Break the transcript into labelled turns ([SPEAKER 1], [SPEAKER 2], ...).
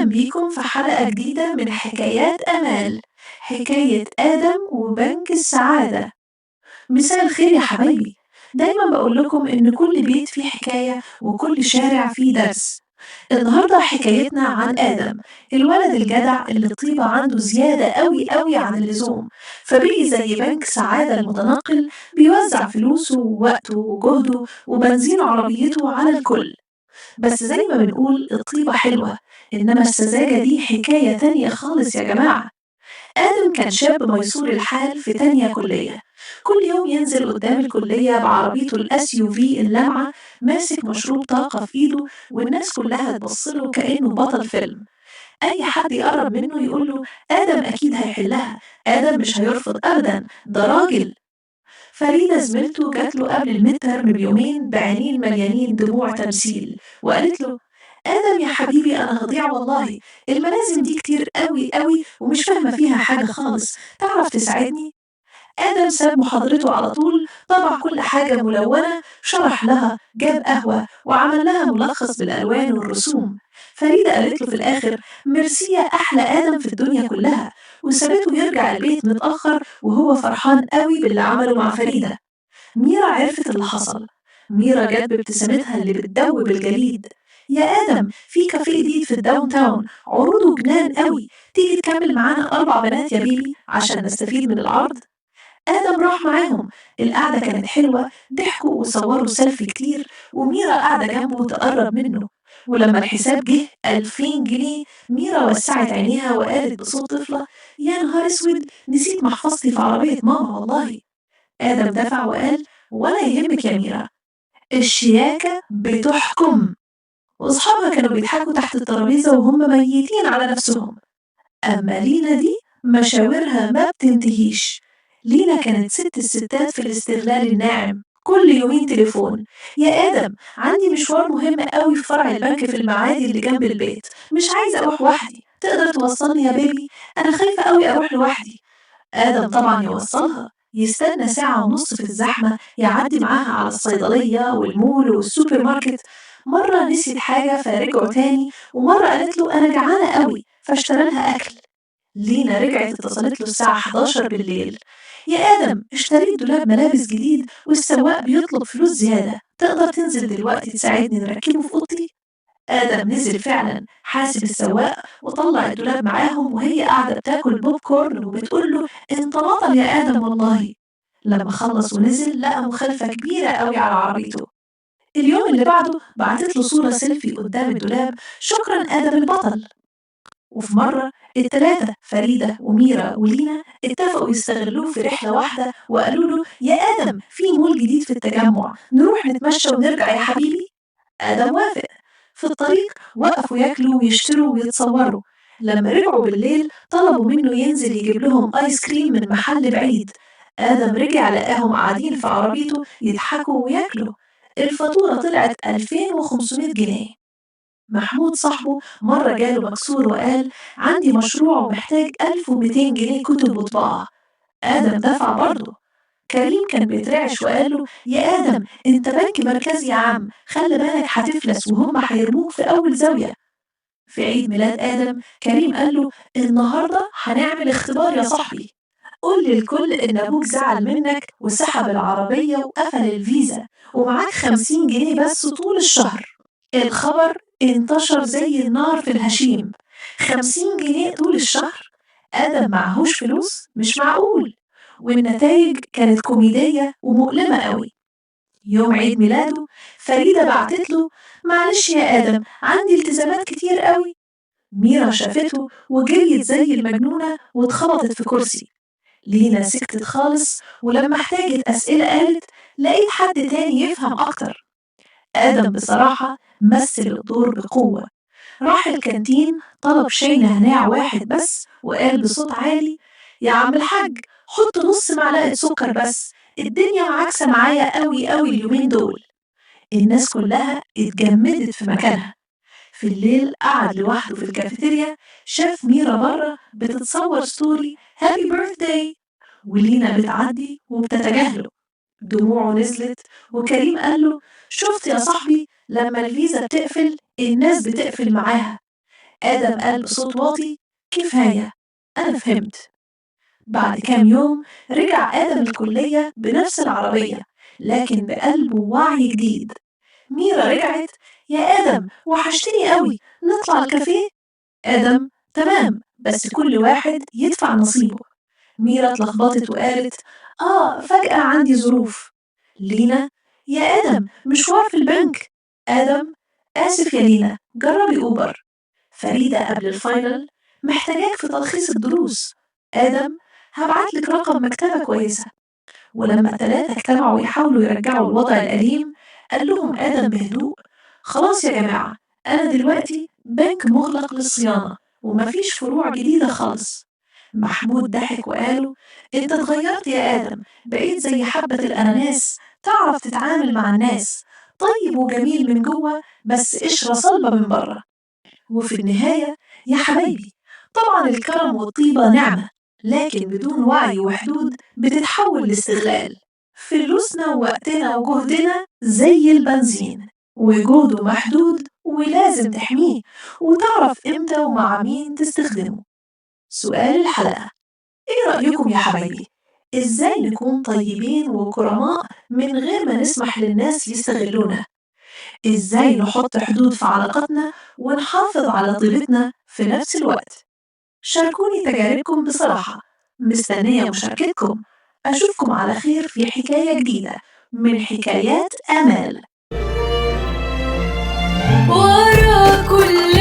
[SPEAKER 1] أهلا بيكم في حلقة جديدة من حكايات أمال، حكاية آدم وبنك السعادة. مساء الخير يا حبايبي. دايما بقول لكم إن كل بيت فيه حكاية وكل شارع فيه درس. النهاردة حكايتنا عن آدم، الولد الجدع اللي الطيبة عنده زيادة قوي قوي عن اللزوم، فبقي زي بنك سعادة المتنقل، بيوزع فلوسه ووقته وجهده وبنزين عربيته على الكل. بس زي ما بنقول الطيبة حلوة، إنما السذاجة دي حكاية تانية خالص يا جماعة. آدم كان شاب ميسور الحال في تانية كلية، كل يوم ينزل قدام الكلية بعربيته ال SUV اللامعة، ماسك مشروب طاقة في إيده، والناس كلها تبصله كأنه بطل فيلم. أي حد يقرب منه يقول له آدم أكيد هيحلها، آدم مش هيرفض أبدا، ده راجل. فريدة زميلته جات له قبل ال midterm بيومين بعينين مليانين دموع تمثيل، وقالت له آدم يا حبيبي أنا هضيع والله، الملازم دي كتير قوي قوي ومش فاهمة فيها حاجة خالص، تعرف تساعدني؟ آدم ساب محاضرته على طول، طبع كل حاجة ملونة، شرح لها، جاب قهوة، وعمل لها ملخص بالألوان والرسوم. فريدة قالت له في الآخر ميرسي يا أحلى آدم في الدنيا كلها، وسابته يرجع البيت متأخر وهو فرحان قوي باللي عمله مع فريدة. ميرا عرفت اللي حصل. ميرا جت بابتسامتها اللي بتدوب الجليد. يا آدم في كافيه جديد في ال downtown، عروضه جنان قوي، تيجي تكمل معانا 4 بنات يا baby عشان نستفيد من العرض؟ آدم راح معاهم، القعدة كانت حلوة، ضحكوا وصوروا سيلفي كتير، وميرا قاعدة جنبه تقرب منه. ولما الحساب جه 2000 جنيه، ميرا وسعت عينيها وقالت بصوت طفلة يا نهار اسود، نسيت محفظتي في عربية ماما والله. آدم دفع وقال ولا يهمك يا ميرا، الشياكة بتحكم. وأصحابها كانوا بيضحكوا تحت الترابيزة وهم ميتين على نفسهم. أما لينا دي مشاورها ما بتنتهيش. لينا كانت ست الستات في الاستغلال الناعم، كل يومين تليفون، يا آدم عندي مشوار مهم قوي في فرع البنك في المعادي اللي جنب البيت، مش عايزة أروح وحدي، تقدر توصلني يا بيبي؟ أنا خايفة قوي أروح لوحدي. آدم طبعا يوصلها، يستنى 1.5 ساعة في الزحمة، يعدي معاها على الصيدلية والمول والسوبر ماركت. مرة نسيت حاجة فرجعوا تاني، ومرة قالت له أنا جعانة قوي فاشترى لها أكل. لينا رجعت اتصلت له الساعة 11 بالليل، يا آدم اشتريت دولاب ملابس جديد والسواق بيطلب فلوس زيادة، تقدر تنزل دلوقتي تساعدني نركبه في أوضتي؟ آدم نزل فعلا، حاسب السواق وطلع الدولاب معاهم، وهي قاعدة بتاكل بوب كورن وبتقول له انت بطل يا آدم والله. لما خلص ونزل لقى مخالفة كبيرة قوي على عربيته. اليوم اللي بعده بعتت له صورة سيلفي قدام الدولاب، شكرا آدم البطل. وفي مرة التلاتة فريدة وميرا ولينا اتفقوا يستغلوه في رحلة واحدة، وقالوا له يا آدم في مول جديد في التجمع، نروح نتمشى ونرجع يا حبيبي. آدم وافق. في الطريق وقفوا ياكلوا ويشتروا ويتصوروا. لما رجعوا بالليل طلبوا منه ينزل يجيب لهم آيس كريم من محل بعيد. آدم رجع لقاهم قاعدين في عربيته يضحكوا وياكلوا. الفاتورة طلعت 2500 جنيه. محمود صاحبه مرة جاله مكسور وقال عندي مشروع ومحتاج 1200 جنيه كتب وطباعة. آدم دفع برضه. كريم كان بيترعش وقال له يا آدم انت بنك مركزي يا عم، خلي بالك هتفلس وهم هيرموك في أول زاوية. في عيد ميلاد آدم كريم قال له النهاردة هنعمل اختبار يا صاحبي، قول للكل إن أبوك زعل منك وسحب العربية وقفل الفيزا ومعاك 50 جنيه بس طول الشهر. الخبر انتشر زي النار في الهشيم. 50 جنيه طول الشهر؟ آدم معهوش فلوس؟ مش معقول. والنتائج كانت كوميدية ومؤلمة قوي. يوم عيد ميلاده فريدة بعتت له معلش يا آدم عندي التزامات كتير قوي. ميرا شافته وجريت زي المجنونة واتخبطت في كرسي. لينا سكتت خالص، ولما احتاجت أسئلة قالت لقيت حد تاني يفهم أكتر. آدم بصراحة مثل الدور بقوة. راح الكانتين طلب شاي نعناع واحد بس، وقال بصوت عالي يا عم الحاج حط نص معلقة سكر بس، الدنيا معاكسة معايا قوي قوي اليومين دول. الناس كلها اتجمدت في مكانها. في الليل قعد لوحده في الكافيتيريا، شاف ميرا بره بتتصور story happy birthday، ولينا بتعدي وبتتجاهله. دموعه نزلت، وكريم قال له شفت يا صاحبي لما الفيزا بتقفل الناس بتقفل معاها. آدم قال بصوت واطي: كفاية، أنا فهمت. بعد كام يوم رجع آدم الكلية بنفس العربية، لكن بقلب ووعي جديد. ميرا رجعت: يا آدم وحشتني قوي، نطلع الكافيه؟ آدم: تمام، بس كل واحد يدفع نصيبه. ميرا اتلخبطت وقالت: فجأة عندي ظروف. لينا: يا آدم مشوار في البنك. آدم: آسف يا لينا، جربي أوبر. فريدة قبل ال final: محتاجاك في تلخيص الدروس. آدم: هبعتلك رقم مكتبة كويسة. ولما التلاتة اجتمعوا يحاولوا يرجعوا الوضع القديم، قال لهم آدم بهدوء: خلاص يا جماعة، أنا دلوقتي بنك مغلق للصيانة ومفيش فروع جديدة خالص. محمود ضحك وقاله: أنت اتغيرت يا آدم، بقيت زي حبة الأناناس، تعرف تتعامل مع الناس، طيب وجميل من جوه بس قشرة صلبة من بره. وفي النهاية يا حبايبي، طبعا الكرم والطيبة نعمة، لكن بدون وعي وحدود بتتحول لاستغلال. فلوسنا ووقتنا وجهدنا زي البنزين، وجهده محدود ولازم تحميه وتعرف إمتى ومع مين تستخدمه. سؤال الحلقة: إيه رأيكم يا حبايبي؟ إزاي نكون طيبين وكرماء من غير ما نسمح للناس يستغلونا؟ إزاي نحط حدود في علاقاتنا ونحافظ على طيبتنا في نفس الوقت؟ شاركوني تجاربكم بصراحة، مستنية مشاركتكم. أشوفكم على خير في حكاية جديدة من حكايات آمال.
[SPEAKER 2] ورا كل